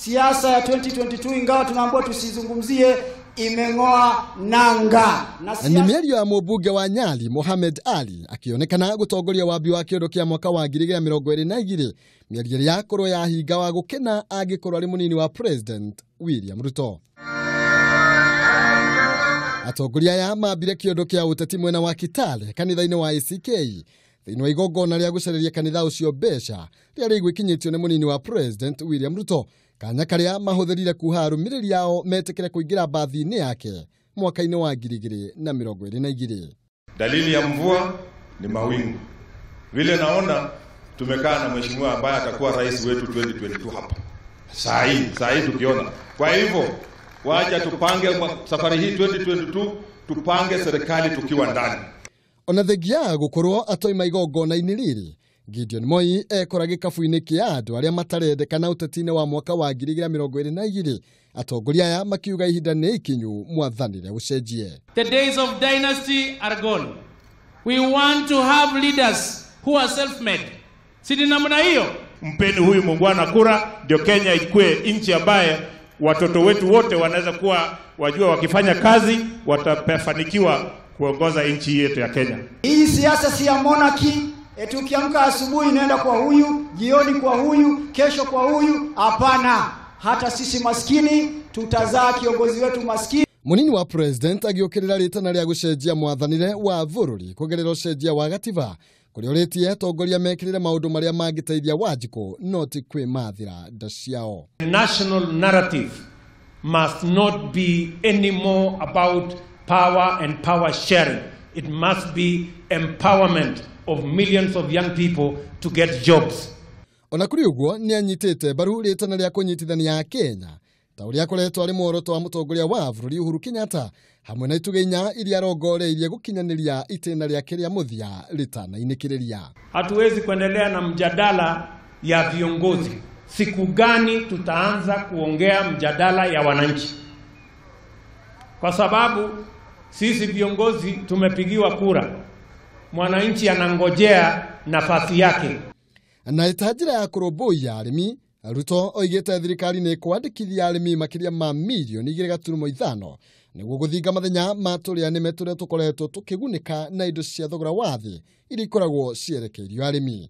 Siasa ya 2022 ingawa tunaambiwa tusizungumzie, imeng'oa nanga. Na Nĩ mĩario ya mũmbunge wa Nyali Mohamed Ali akĩonekana gũtongoria wambi wa kĩondo kĩa mwaka wa 2022, mĩario ĩrĩa yakorwo yahinga wa gũkena angĩkorwo arĩ mũnini wa President William Ruto. Atongoria aya mambire kĩondo kĩa ũteti mwena wa Kitale kanitha-inĩ wa ACK thĩinĩ wa igongona rĩa gũcereria kanitha ũcio mbeca rĩrĩa rĩigwĩkinyĩtio nĩ mũnini wa President William Ruto, kanya karĩa mahũthĩrire kuha arũmĩrĩri ao metĩkĩre kũingĩra mbathi-inĩ yake mwaka-inĩ wa 2022. Dalili ya mvua ni mawingu. Vile naona tumekaa na mheshimiwa ambaye atakuwa rais wetu 2022 hapa. Saa hii tukiona. Kwa hivyo wacha tupange safari hii 2022, tupange serikali tukiwa ndani. Ona thengia gukorwo atoima igongona-inĩ rĩrĩ, Gideon Moi ekora gĩkabu-inĩ kĩa andũ arĩa matarendekana ũteti-inĩ wa mwaka wa 2022. Atongoria aya makiuga ihinda nĩ ikinyu mwathanire ũcenjie. The days of dynasty are gone. We want to have leaders who are self-made. Si ni namna hiyo? Mpeni huyu muungwana kura ndio Kenya ikue nchi ambaye watoto wetu wote wanaweza kuwa wajua wakifanya kazi watafanikiwa kuongoza nchi yetu ya Kenya. Hii siasa si ya monarchy. Eti ukiamka asubuhi inaenda kwa huyu, jioni kwa huyu, kesho kwa huyu. Hapana, hata sisi maskini tutazaa kiongozi wetu maskini. Munini wa President agĩũkĩrĩra rĩtana rĩa gũcenjia mwathanĩre wa bũrũri kũgerera ũcenjia wa gatiba kũrĩa ũrĩtie atongoria mekĩrĩre maũndũ marĩa mangĩteithia Wanjikũ no ti kwĩmathĩra nda ciao. The national narrative must not be any more about power and power sharing. It must be empowerment of millions of young people to get jobs. Ona kũrĩ ũguo nĩ anyitĩte mbaru rĩtana rĩa kũnyitithania Kenya ta ũrĩa akoretwo arĩ muoroto wa mũtongoria wa bũrũri Uhuru Kenyatta hamwe na itugĩ inya iria arongoreirie gũkinyanĩria itĩna rĩake rĩa mũthia rĩtanainĩkĩrĩria. Hatuwezi kuendelea na mjadala ya viongozi. Siku gani tutaanza kuongea mjadala ya wananchi? Kwa sababu sisi viongozi tumepigiwa kura. Mwananchi anangojea nafasi yake. Na ita njĩra ya kũrũmbũiya arĩmi, Ruto oigĩte thirikari nĩ ĩkwandĩkithia arĩmi makĩria ma mirioni 2.5 nĩguo gũthinga mathenya ma tũrĩa nĩme tũrĩa tũkoretwo tũkĩgunĩka na indo cia thogora wa thĩ iria ikoragwo cierekeirio arĩmi.